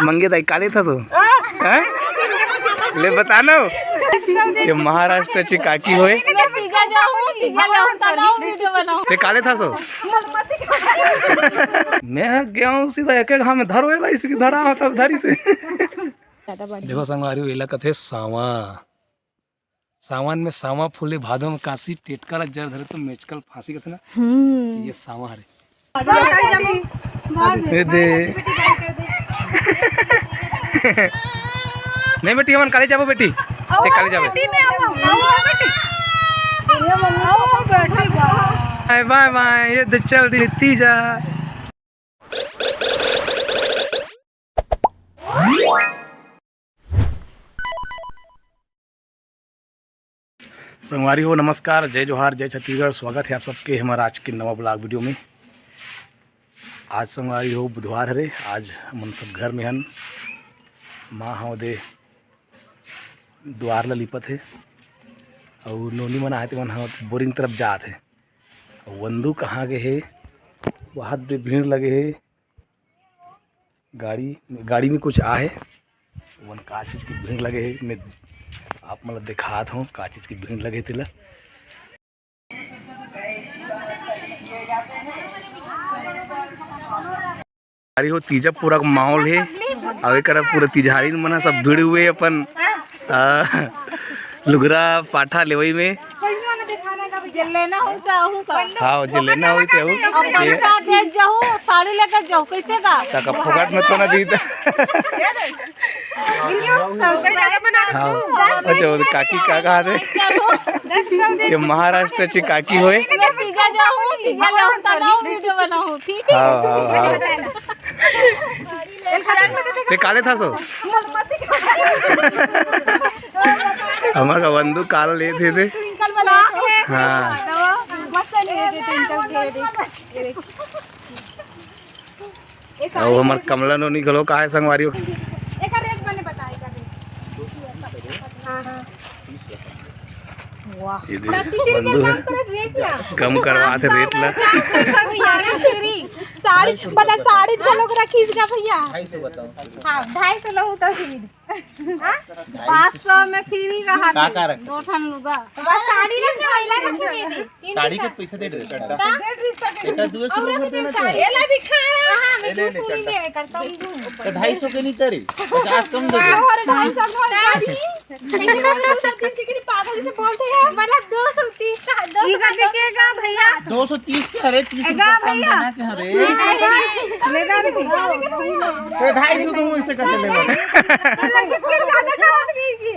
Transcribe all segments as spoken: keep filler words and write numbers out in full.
मंगे दाई, काले था सो? हैं? ले बता ना। ये महाराष्ट्र ची काकी होय। मैं तीजा जाऊँ, तीजा ले हम तनाव वीडियो बनाऊँ। ते काले था सो? मैं गया हूँ सीधा एक एक हाथ में धरो, एला इसकी धरा, मतलब धरी से। देखो संगवारी हो, एला कथे सावा। सावन में सावा फूले, भादो में कांसी, टेटका ला जर धरे तो मेचकल फांसी, कथे ना। हम्म। ये सावा हरे। ए दे। नहीं बेटी, हमन काले जाबो बेटी। ते काले जाबो। बाय बाय बाय, ये दे चल दी तीजा। संगवारी हो, नमस्कार, जय जोहार, जय छत्तीसगढ़। स्वागत है आप सबके हमारा आज के नवा ब्लॉग वीडियो में। आज संगवारी हो, बुधवार हरे, आज हमन सब घर में हन। माँ ह ओदे दुआर ल लिपत हे, अउ नोनी मन आए ते मन ह बोरिंग तरफ जात हे। अउ वंदू कहाँ गे हे, वहाँ दे भीड़ लगे हे। गाड़ी, गाड़ी में कुछ आहे, ओमन का चीज के भीड़ लगे हे, मैं आप मन ल दिखात हूँ का चीज के भीड़ लगे हे तेला। अरे हो, तीजा पूरा माहौल हे, अउ एकर पूरा तिजहारी मन ह सब भिड़े हुए हे अपन, आ, लुगरा पाठा लेवई में। जे लेना हो तो आहू का। हाँ, जे लेना हो तो आहू। अब पैसा दे जाहू, साड़ी लेके जाहू, कैसे का? तक फोकट में तो ना दी त। हाँ, अच्छा, वो काकी का कहा थे? ये महाराष्ट्र ची काकी होय। मैं तीजा जाहू, तीजा ले हम तनाव वीडियो बनाहू, ठीक है? हाँ, हाँ, हाँ। ते काले था सो? हमर का वंदू काला लेत हे ते। हाँ। अउ हमर कमला नोनी घलो का हे संगवारी हो। एकर रेट बने बताए का हे। हाँ, हाँ। वाह। ये दे, बंधु हे। कम करवात हे रेट ला। साड़ी, पता साड़ी घलो रखिस का भैया? हाँ, ढाई सौ लहू तो फिर। हाँ? पाँच सौ में फ्री रहा का, का रखे? दो ठन लुगा। बस साड़ी रखे, महिला रखे दे दे। साड़ी के पैसा दे दे। एकर दू सौ रुपया देना चाहिए। एला दिखा। हाँ, मैं ले, ले, ले, सुनी चड्डा। नहीं, मैं करता हूँ। तो ढाई सौ के नहीं तरी, पचास कम दे दे। और ढाई सौ में साड़ी। ऐसे बोल रहे हो, सब दिन के कितने पागल जैसे बोलते हैं। मतलब दो सौ तीस का, दो सौ का, दो सौ का भैया। दो सौ तीस के हरे, तीस रुपया कम देना के हरे। ले जा रे। तो ढाई सौ दूँ, इसे कैसे लेबो?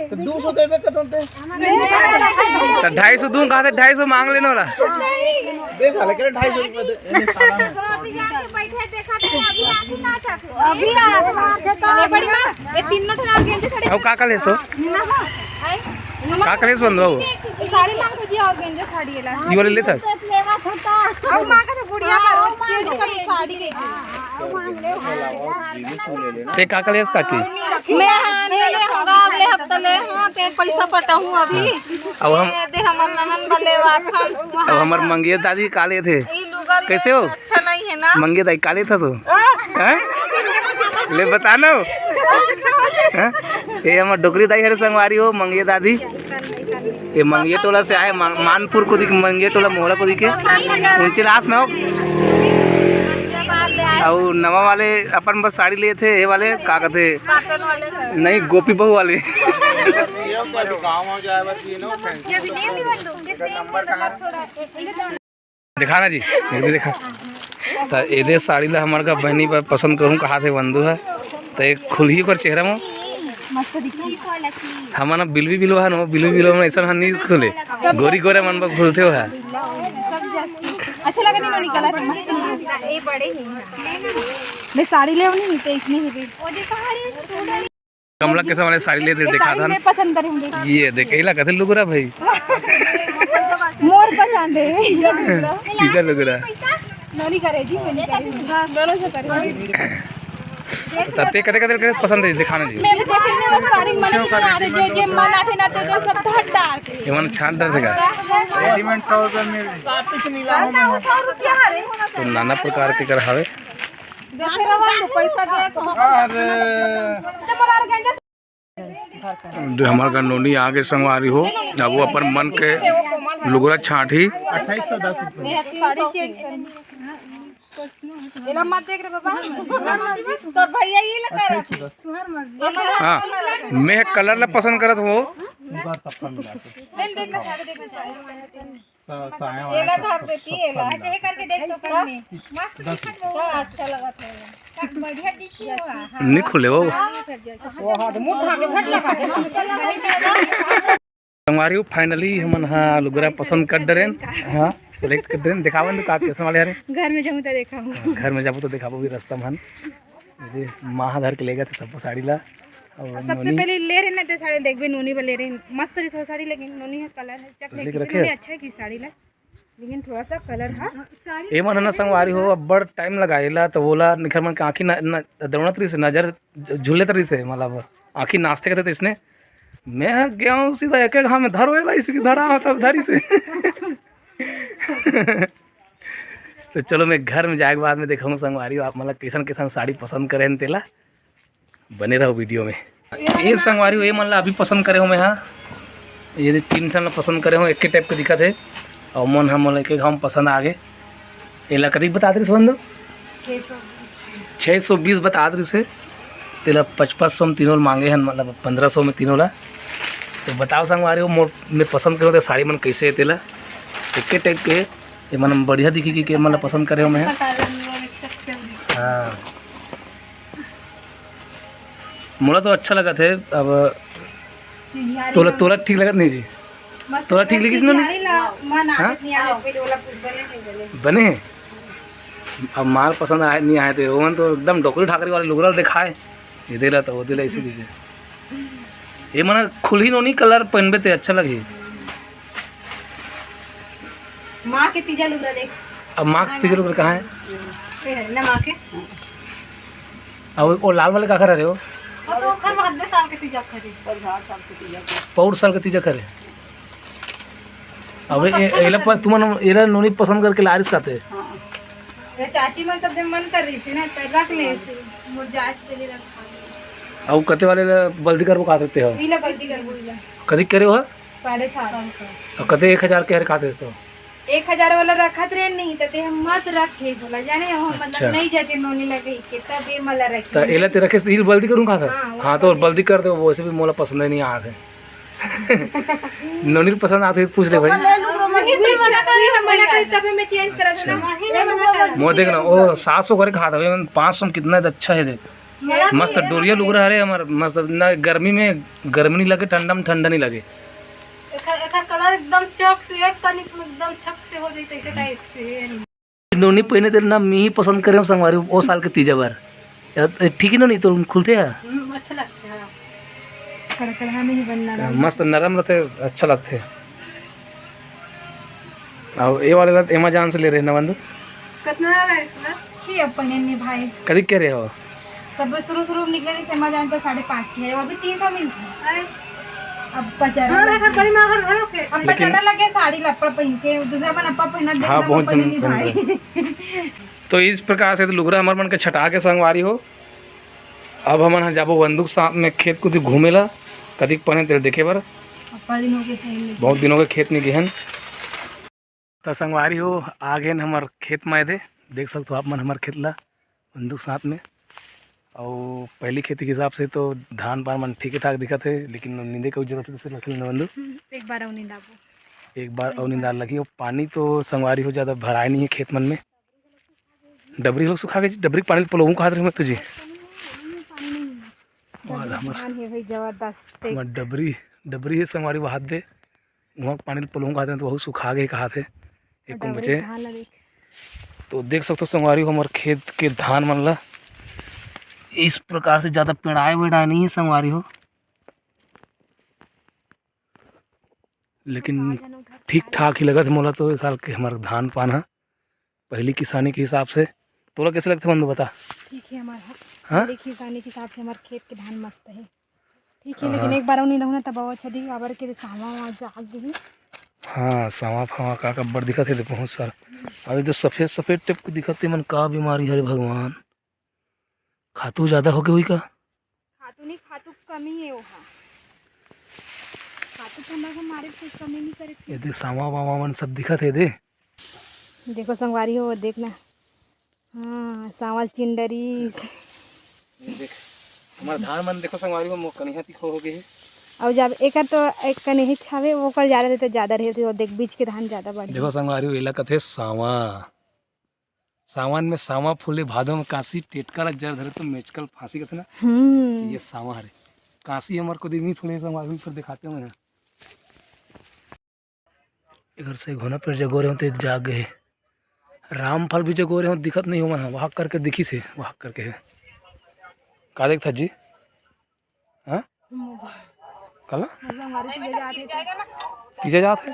तो दू सौ देबे के चलते। तो ढाई सौ दूँ, कहाँ से ढाई सौ मांग लेने वाला? दे साले, के ढाई सौ रुपया दे। अभी आ, अभी आ। ये तीनों ठन गेंजे खड़े। अब का का लेसो? का का लेस बंधु बाबू? साड़ी मांग जी और गेंजे साड़ी ला। ये वाले लेता? अब मांगा तो गुड़िया का रोज चेंज कर साड़ी लेती। ते का का लेस काकी? मैं हाँ, ले हूँ, अगले हफ्ता ले हूँ, ते पैसा पटाहूँ अभी। अब हम ये दे हमर ननन बले वाथन। अब हमर मंगिया दादी का लेत हे। कैसे हो? अच्छा नहीं है ना? मंगिया दाई का लेत हस? हैं? ले बता ना। हैं? ये हमर डोकरी दाई हरे संगवारी हो, मंगिया दादी। ये मंगिया टोला से आए, मा-, मानपुर कोती के मंगिया टोला मोहला कोती के। उनचे लास ना हो। अउ नवा वाले अपन बस साड़ी लेत हे, ये वाले का कथे? नहीं, गोपी बहू वाले। दिखा ना जी, ये दे दिखा। त एदे साड़ी ला हमर का बहनी बर पसंद करूँ कहा थे बंधु है। त एक खुलही ओकर चेहरा में। मस्त दिखी। हमन बिलवी बिलवा हन, बिलवी बिलवा में ऐसा हन नहीं खुले। गोरी गोरे मन बर खुलथे हो है। अच्छा लगा नहीं, नोनी कलर मस्त। ये बड़े ही। मैं साड़ी ले नहीं तो इतनी ही भी। कमला कैसा वाले साड़ी लेते दिखा था। मैं पसंद करूंगी। ये देख, एला कथे लुगरा भाई। मोर पसंद है। तीजा लुगरा। नोनी करे जी, नोनी करे। दोनों से करे। तब ते कते कते करे पसंद है, दिखाना जी। मैं भी पसंद है, साड़ी मन के किनारे जे जे मन आथे ना ते ते सब हट डाल। ये मन छान डाल देगा। रेडीमेड सौ रुपये में। तो नाना प्रकार के कर हवे। देखे रहो, पैसा दे तो। अरे। जो हमार घर नोनी आगे संगवारी हो, अब वो अपन मन के लुगरा छांटी। एला मत देख रे बाबा। तोर भैया ये लगा रहा। हाँ, मैं कलर ला पसंद करत हो। एला धर देती एला। ऐसे ही करके देख तो कर में। मस्त दिखत हो। अच्छा लगत है। सब बढ़िया दिखी हो। हाँ। नहीं खुले हो। मुंह भागे फट लगा। संगवारी हो, फाइनली हमन हा लुगरा पसंद कर डरेन। हाँ, सिलेक्ट कर डरेन। दिखावन तो का कैसे वाले हरे। घर में जाऊँ तो देखा हूँ। घर में जाबो तो दिखाबो भी रास्ता में। ये माँ धर के लेगा थे सबको साड़ी ला। और सबसे पहले ले रहे ना ते साड़ी देखबे नोनी वाले रहे मस्त रही साड़ी लेकिन नोनी है कलर है चक लेके लेकिन रखे? नोनी अच्छा है की साड़ी ला लेकिन थोड़ा सा कलर है। ये मन ना संगवारी हो, अब्बड़ टाइम लगाएला तो वोला निखर मन के आँखी न, न, दौड़त रही से, नजर झुलत रही से, मतलब आँखी नाचते करते तो इसने मैं गया हूँ सीधा एक एक हाथ में धरो एला, इसकी धरा मतलब धरी से। तो चलो, मैं घर में जाए के बाद में देखा हूँ संगवारी हो, आप मतलब कैसन कैसन साड़ी पसंद करे हैं तेला। बने रहो वीडियो में। ये संगवारी हो, ये मन ला अभी पसंद करे हो मैं, हाँ, ये तीन ठन ला पसंद करे हो, एक के टाइप के दिखत है। और मन हम एक एक हम पसंद आ गए। एला कतिक बता दे बंधु? छः सौ बीस बता दे से। तेला पचपन सौ में तीनों मांगे हैं, मतलब पंद्रह सौ में तीनों ला। तो बताओ संगवारी हो, मोर मैं पसंद करो तो साड़ी मन कैसे है तेला, एक के टाइप के है। ये मन बढ़िया दिखी कि के मन ला पसंद करे हो मैं। हाँ, मोला तो अच्छा लगत है। अब तोला तोला ठीक लगत नहीं जी? तोला ठीक लगिस नोनी? हाँ? बने हैं। अब माल पसंद आए नहीं आए थे, ओमन तो एकदम डोकरी ठाकरी वाले लुगरा दिखाए, ये देला तो वो देला इसी लिए। ये मन खुलही नोनी, कलर पहनबे ते अच्छा लगही। माँ के तीजा लुगरा देख। अब माँ के तीजा लुगरा कहाँ है? ये है ना माँ के। अब वो लाल वाले का खा रहे हो? वो तो खर हद्दे साल के तीजा खरी। पौर साल के तीजा खरे। अब ए- एला प- तुमन एला नोनी पसंद करके लारिस काते। ये चाची मन सब जब मन कर रही थी ना तो रख ले इसे। मुरझाए से पहले रखा ले। अब कते वाले ला बल्दी करबो कात रहते हो? पीला बल्दी कर बोला। कदी करे हो? साढ़े सात। और कते एक हजार के हर कात रहते हो? एक हजार वाला रखत रहे नहीं तो ते हम मत रखे बोला जाने हो मतलब अच्छा। नहीं जाते नोनी लगे के तब ये मला रखे। तो एला ते रखे से बल्दी करूँ कात? हाँ, वो हाँ, तो बल्दी कर दो, वैसे भी मोला पसंद ही नहीं आते। नोनी पसंद आते तो पूछ ले भाई। मना करी हम मना करी तब मैं चेंज करा देना। मोर देख ना, वो सात सौ करे खात हवे, पाँच सौ में कितना अच्छा है देख। मस्त डोरिया लुगरा हरे हमार, मस्त ना गर्मी में गर्मी नहीं लगे, ठंडा में ठंडा नहीं लगे। एकर एकर कलर एकदम चक से एक कनिक में एकदम छक से हो जाई तैसे टाइप से। नोनी पहने तेरे ना मी ही पसंद करे हो संगवारी, वो साल के तीजा बार। यार, ठीक ही नोनी तो खुलते हैं। हम्म, अच्छा लगता है। कड़कड़ा नहीं बनना। मस्त नरम रहते, अच्छा लगते। और ये वाले तो अमेजोन से ले रहे ना बंधु? कितना है इसमें? छः अपन ने भाई। कदी के रहे हो? सब शुरू शुरू में निकले थे अमेजोन पर साढ़े पाँच की है, वो अभी तीन सौ मिलती है। अब पचास हाँ, बड़ी माँ घर घरों के। अब पचास लगे साड़ी लप्पड़ पहन के, दूसरा अपन अपा पहना देख हाँ, ना बहुत पहने जन नहीं पहन भाई। तो इस प्रकार से तो लुगरा हमार मन के छटा के संगवारी हो। अब हमन ह जाबो बंधु के साथ में खेत कुती घूमे ला, कतिक पने तेल देखे बर। अपा दिन हो गए सही में। बहुत दिन हो गए खेत नहीं गए हन। त संगवारी हो, आ गए हमार खेत में दे, देख सकते हो आप मन हमार खेत ला बंधु के साथ में। और पहली खेती के हिसाब से तो धान पान मन ठीक ठाक दिखत है, लेकिन नींदे के जरूरत है, जैसे लगथे ना बंधु। एक बार और नींदाबो। एक बार और नींदार लगी। और पानी तो संगवारी हो ज़्यादा भराए नहीं है खेत मन में। डबरी लोग सुखा के, डबरी के पानी पलोहूँ कहत रहे मैं तुझे। वाह, हमर, धान है भाई जबरदस्त। हमर डबरी, डबरी है संगवारी बहात दे। वहाँ के पानी पलोहूँ कहत रहे तो बहुत सुखा गए कहत है। एक कुन बचे। तो देख सकते हो संगवारी हो, हमारे खेत के धान मन ला इस प्रकार से ज़्यादा पेड़ाए वेड़ाए नहीं है संगवारी हो, लेकिन ठीक ठाक ही लगत है मोला तो। इस साल के हमारे धान पान है पहली किसानी के हिसाब से। तोला कैसे लगते बंधु, बता? ठीक है हमारा। हाँ? पहली किसानी के हिसाब से हमारे खेत के धान मस्त है। ठीक है, लेकिन एक बार नहीं रहूँ ना तब अच्छा दिख, काबर के सावा वावा जाग गई। हाँ, सावा फावा का का बड़ दिखत है, बहुत सारा। अभी तो सफेद सफेद टाइप के दिखत है, मन का बीमारी हरे भगवान। खातू ज्यादा होके हुई का? खातू नहीं, खातू कमी है वहाँ। खातू ठंडा के मारे कुछ कमी नहीं करे। ये देख, सांवा वावा मन सब दिखत हे दे। देखो संगवारी हो, देख ना। हाँ, सांवा चिन डरिस। ये देख, हमार धान मन देखो संगवारी हो, मो-, कनिहा तिखो हो गए हे। अउ जब एकर तो एक कनिही छावे, ओकर ज्यादा रहिथे, ज्यादा रहिथे, वो देख बीच के धान ज्यादा बढ़े। देखो संगवारी हो, एला कथे सांवा। सावन में सांवा फूले, भादो में कांसी, टेटका ला जर धरे तो मेचकल फांसी कथे ना। हम्म। ये सांवा हरे। कांसी हमार को दिन नहीं फूले, संगवारी हो, फिर दिखाते हैं। एकर से घोना पेड़ जगो रहे हो ते जाग गए। रामफल भी जगो रहे हो, दिखत नहीं हो मन, वहाँ करके दिखी से, वहाँ करके है। का देखता जी? हाँ? काला? मतलब हमारे तीजे जात है। तीजे जात है?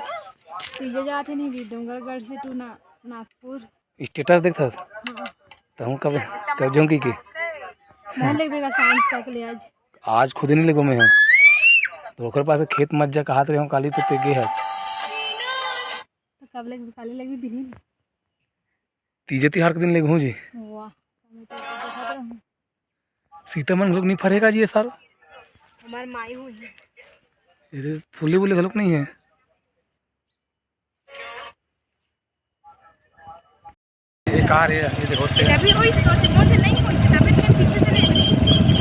तीजे जात है नहीं जी, डोंगरगढ़ से टू ना-, नागपुर। स्टेटस देखता था? हाँ। तो हम कब, कब जाऊँ की, की? नहीं लगेगा सांझ तक ले आज। आज खुद नहीं लगो मैं हूँ। तो ओकर पास खेत मत जा, कहात रहे हूँ, काली तो ते गे हस। तो कब लग, काली लगी बिहिन? तीजे तिहार के दिन लेगहूँ जी। वाह, हमें तो ऐसा पता रहूं। सीता मन घलोक नहीं फरेगा जी ये साल। हमार माई हुई है। ये फूले वूले घलोक नहीं है। ये कार है, ये देखो। अभी वही से तोड़ से, मोड़ से नहीं, वही से तबे तो मैं पीछे से नहीं।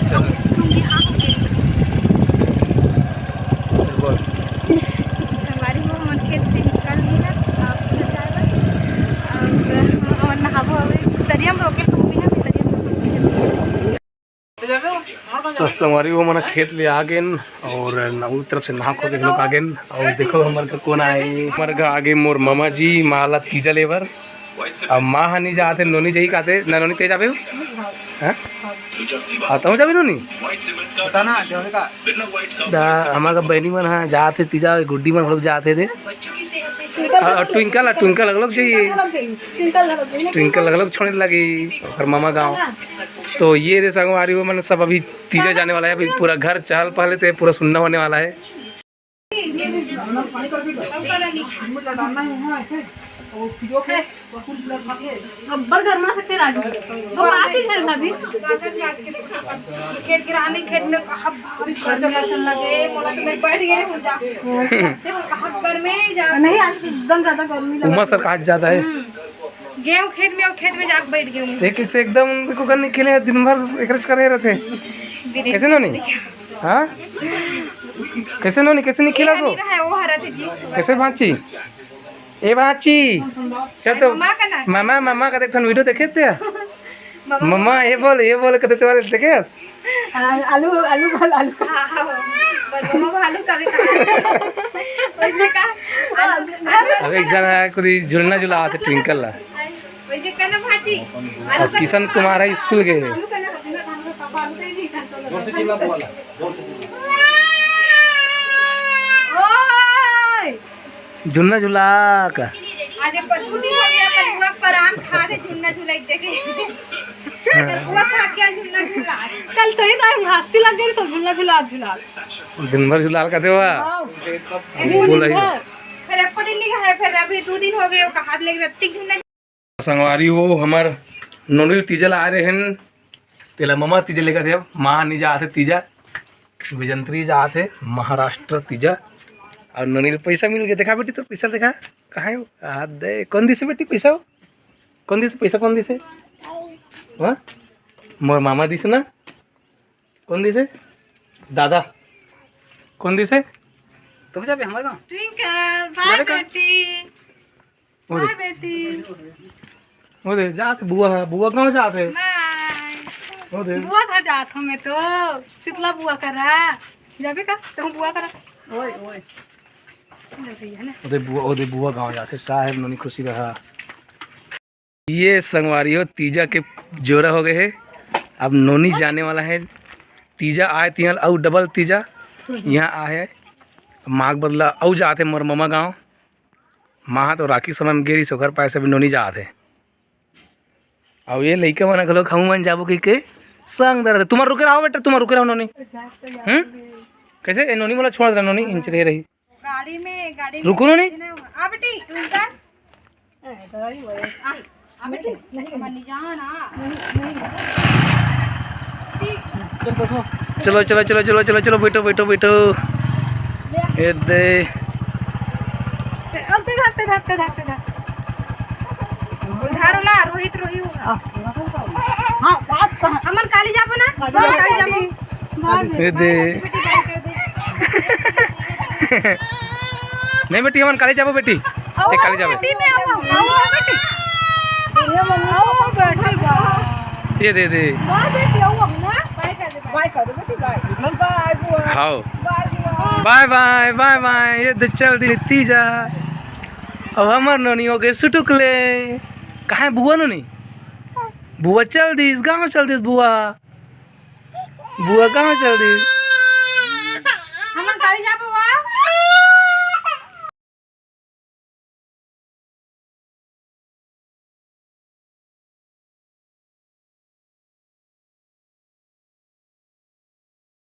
चल। तुम भी हाँ हो गए। चल बोल। संगवारी हो, हमन खेत से निकल गे हन, अब घर जाए बर। अब हमन नहाबो, अबे तरिया में रोके तो भी ना, तरिया में रोके। तो संगवारी हो, हमन खेत ले आ गेन और न-, उ तरफ से नहा खो के लोग आ गेन। और देखो हमर घर कोन आए, हमर घर आगे मोर मामा जी, माँ ला तीजा लेबर। अब माँ हा नहीं जाते, नोनी जाही काते ना, नोनी ते जाबे? हाँ? हाँ, तहूँ जाबे नोनी? पता ना, जाबे का? दा, हमार का बहनी मन हा जात हे तीजा, गुड्डी मन लोग जात हे दे। और ट्विंकल, ट्विंकल लोग जाइए। ट्विंकल लोग छोड़ने लगी ओकर मामा गाँव। तो ये दे संगवारी हो, मन सब अभी तीजा जाने वाला है, अभी पूरा घर चहल पहल हे, पूरा सुन्ना होने वाला है। अब्बड़ गरमा से तेरा आदमी। वो आती है भाभी। खेत गिराने, खेत में कहाँ भारी गर्मी लगे, बोला तो मैं बैठ गए हूँ जा। कहाँ गर्मी जा। नहीं, आज एकदम ज्यादा गर्मी लगा। उमस हर का ज्यादा है। हम्म। गेहूं खेत में, और खेत में जाके बैठ गेहूं। एक इसे एकदम को करने के लिए दिन भर एक रच करे रहते। कैसे नोनी? हाँ? कैसे नोनी? कैसे नहीं खिला सो? नहीं रहा है, वो हरा थे जी। कैसे भांची? ए भांची, चल तो मम्मा का ना। मामा, मामा का देख, ठन वीडियो देखे थे? मम्मा। मम्मा, ये बोल, ये बोल, कते तुम्हारे देखे? आ, आलू, आलू, आलू। हाँ, हाँ, हाँ। पर मम्मा भालू का भी था। वैसे का? आलू, आलू। अब एक जना है, खुद ही झुलना झुला आते ट्विंकल ला। वैसे का ना भाजी? अब किशन कुमार है, स्कूल गए। जोर से चिल्ला बोला, जोर से चिल्ला। ओए! झुलना झुला का। आज ये पत्तू दिन हो गया, पर बुआ पर आम खा दे, झुलना झुला एक देखे। हाँ। बुआ खा गया झुलना झुला। कल सही time हंसी लग गई, सब झुलना झुला, झुला। दिन भर झुला का थे हुआ। हाँ। बोला ही। फिर एको दिन नहीं खाए, फिर अभी दो दिन हो गए, ओका हाथ लेके रत्ती झुलना। संगवारी हो, हमर नोनी तीजा ला आए रहेन, तेला ममा तीजा लेकर थे। अब माँ नहीं जाते तीजा, विजंत्री जाते महाराष्ट्र तीजा। और नोनी ले पैसा मिल गया। देखा बेटी, तो पैसा देखा, कहाँ है वो? आ दे, कौन दिसे बेटी पैसा हो? कौन दिसे पैसा, कौन दिसे? हाँ, मोर मामा दिसे ना। कौन दिसे? दादा। कौन दिसे? तुम जाबे हमारे गाँव? ट्विंकल, बाय जाबे का? बेटी। वो दे। बाय बेटी। वो दे, जात बुआ है, बुआ गाँव जात है। बाय। वो दे। बुआ घर जात हूँ मैं तो, शीतला बुआ करा। जाबे का? तुम बुआ करा। ओए, ओए। जाबे है ना। वो दे बुआ, वो दे बुआ गाँव जात है, साहेब नोनी खुशी रहा। ये संगवारी हो, तीजा के जोरा हो गए है। अब नोनी जाने वाला है। तीजा आए तिहां अउ डबल तीजा यहाँ आए है। माँ के बदला अउ जात है मोर ममा गाँव। माँ तो राखी समय में गेरी से ओकर पाए से भी नोनी जात है। अब ये लइका मन घलो हमू मन जाबो कहिके संग दे रहे। तुम्हार रुके रहो बेटा, तुम्हार रुके रहो नोनी। हम्म? कैसे ए नोनी मोला छोड़ दे नोनी, इंच रहे रही। गाड़ी में, गाड़ी में रुको ना, नहीं। आ बेटी, तू इधर। आ, आ बेटी, मनी जाना। ठीक। चलो, चलो, चलो, बैठो, बैठो, बैठो। ए दे। धर, धर, धर, धर। उधार वाला रोहित रोही होगा। हाँ, बात कहाँ? हमन काली जाबो ना? हमन काली जाबो। ए दे। बेटी, बेटी, बेटी, बेटी। नहीं बेटी, हमन काली जाबो बेटी। ते काली जाबो। बेटी में आओ, आओ, आओ बेटी। आओ बेटी, आओ। ये दे दे। बाय बेटी, आओ ना। बाय कर दे, बाय। बाय कर दे बेटी, बाय। बाय बुआ। हाओ। बाय बुआ। बाय बाय, बाय बाय। ये दे चल दी तीजा। अब हमर नोनी हो गए सुटुकले। कहाँ है बुआ नोनी? बुआ चल दिस, गाँव चल दिस बुआ। बुआ गाँव चल दिस। हमन काली जाबो वा।